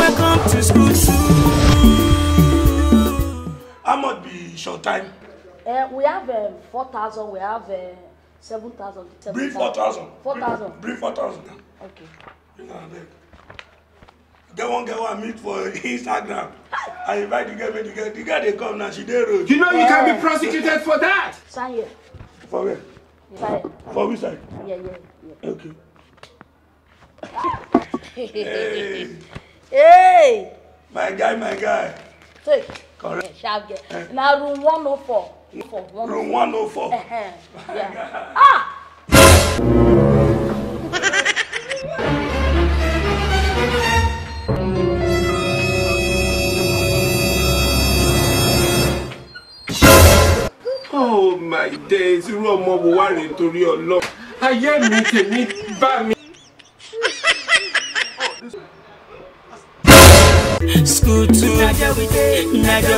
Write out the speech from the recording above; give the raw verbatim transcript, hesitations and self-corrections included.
Welcome to school too. How much be short time? Uh, we have uh, four thousand, we have uh, seven thousand. Bring four thousand. Four thousand. Bring four thousand. Okay. Bring am, abeg. Get one girl I meet for Instagram. I invite the girl, make the girl, the girl dey come now. She dey road. You know you can be prosecuted for that. Sign here. For where? Sign. For which side? Yeah, yeah, yeah. Okay. Hey, Hey! My guy, my guy. Take. Correct. Yeah, sharp girl. Now room one oh four. For one. Room one oh four. Uh-huh. Yeah. Ah! Oh my days, irú ọmọ wo wá rèé torí Ọlọ́run? Ayé mi tèmi bá mi. School too. Naija we dey, Naija.